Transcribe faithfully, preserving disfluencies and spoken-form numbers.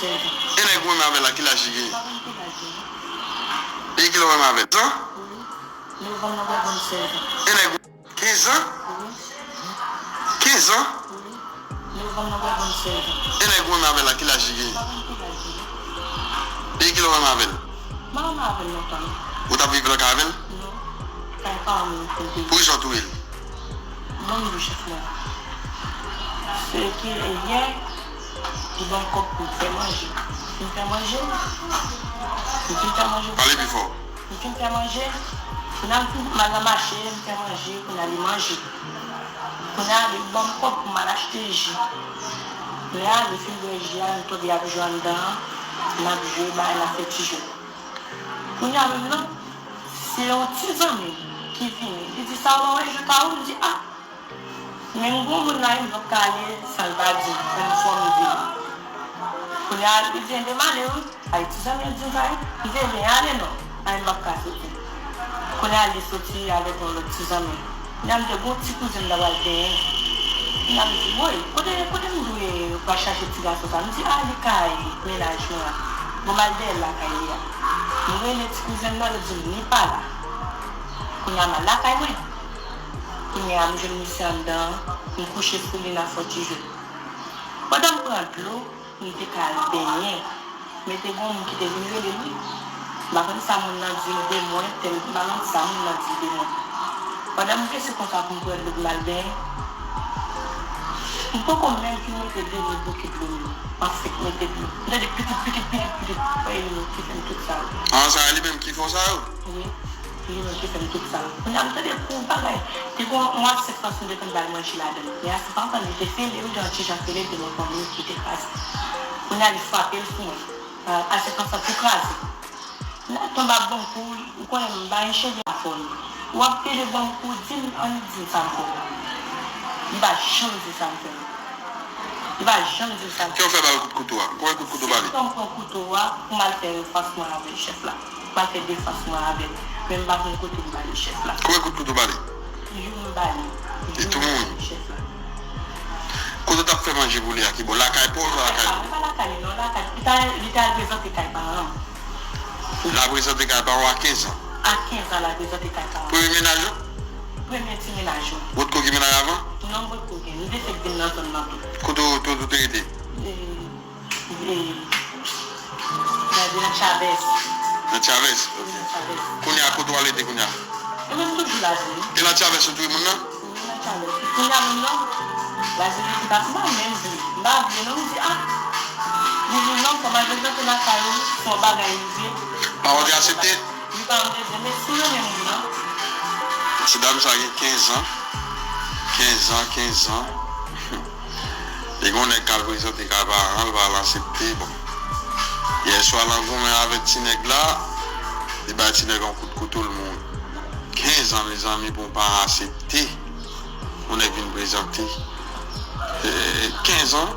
E nèg ou renmen avè l la, ki laj li genyen? E ki lè w renmen avè l? Sèz an? E nèg ou kenz an? Kenz an? E nèg ou renmen avè l la, ki laj li genyen? E ki lè w renmen avè l? Ou t ap viv lakay avè l? Pou ki sa w touye l? Ban m di chèf mwen. Se ke yè, li ban m kòb pou m fè manje. M fin fè manje. M fin fè manje. Pale pi fò. M fin fè manje. Kounye a m fin, m al nan mache, m fè manje, kounye a li manje. Kounye a li ban m kòb pou m al achte ji. Kounye a li fin bwè ji a, nou tonbe ap jwe anndan an. N ap jwe, bay, n ap fè ti jwèt. Kounye a menm nan, se yon ti zanmi m ki vini. Li di, "Sa w pa wè je ka ou?" M di, "A, men m gon moun la, m p ap ka ale san l pa di m, fò m, fò m di l." Kounye a, li di, "Enben m ale wi." Ay, ti zanmi an di m sa wi. M di, "Enben ale non." Ay, m p ap ka soti. Kounye a, li soti avèk yon lòt ti zanmi. Kounye a, m te gon ti kouzen m ta pral benyen. Kounye a, m di, "Woy, kote, kote m dwe pral chache ti gason sa?" M di, "A, li kay mennaj mwen an." Bon, m al dèyè l lakay li a. M rele ti kouzen m nan, li di m li pa la. Kounye a, m al lakay mwen. Kounye a, m jwenn misye anndan, m kouche sou li, n ap fè ti jwèt. Pandan m pran dlo, m te ka al benyen. Men te gen yon moun ki te vin rele m wi. M pa konn sa moun nan di l de mwen, tèl, m pa konn sa moun nan di l de mwen. Pandan m vese konsa pou m pran dlo pou m al benyen, m poko menm fin mete de mil bouke dlo m yo. M ap fèk mete dlo. M tande pitit, pitit, pitit, pitit. Wè, e li menm ki fè m tout sa yo. An, sa e li menm ki fè w sa yo? Wi. Li menm ki fè m tout sa. Kounye a m tande kou bagay. Te gon yon asèk fas m te konn ba l manje ladan l. Men asèk pa ansanm li te fele, m te yon ti jan fele, te gon fanmi ki te kraze. Kounye a li frape l sou mwen. A, asèk fas la tou kraze. Kounye a l tonbe ap ban m kou, ou konnen m pa yon chevye a fò non. W ap pede ban m kou, di m, annik di m sa m fè w la. Li pa janm di sa m fè l. Li pa janm di m sa m fè l. Kè w fè ba l kout kouto a? Konbyen kout kouto w ba li? Se tan m pran kouto a, pou m al fè fas mwen avè chèf la. M al fè de fas mwen avè l. Men m pa konn kote m ba li chèf la. Konbyen kout kouto w ba li? Youn m ba li. Li tou mouri? Chèf la. Kote w t ap fè manje pou li a, ki bò? Lakay pa w oswa lakay li? A, pa lakay li non, lakay li. Li t al, li t al prezante kay paran m. L al prezante kay paran w a kenz an? A kenz an, l al prezante kay paran m. Premye mennaj ou? Premye ti mennaj ou. Ou potko gen mennaj avan? Non, m potko gen. M te fèk vin nan zòn nan tou. Kote w, kote w te rete? E, E, gade nan Chavez. Nan Chavez? Wi, nan Chavez. Kounye a, kote w al rete kounye a? E menm toujou Lajezi. E nan Chavez ou touye moun nan? Wi, nan Chavez. Kounye a menm nan, Lajezi ki pase, m pa menm vle. M pa vle non, m di, a. Li di non, fò m al prezante lakay ou, fò bagay rive. Pawòl te aksepte? Li pa vle vre, men si yo menm wi non. Ti dam sa gen kenz an. Kenz an, kenz an. Li gen yon nèg k al prezante kay paran l, pa al aksepte. Bon. Yèswa, l an goumen avèk ti nèg la, li bay ti nèg yon kout kouto, l mouri. Kenz an, mezanmi, pou yon paran aksepte yon nèg vin prezante. E, kenz an,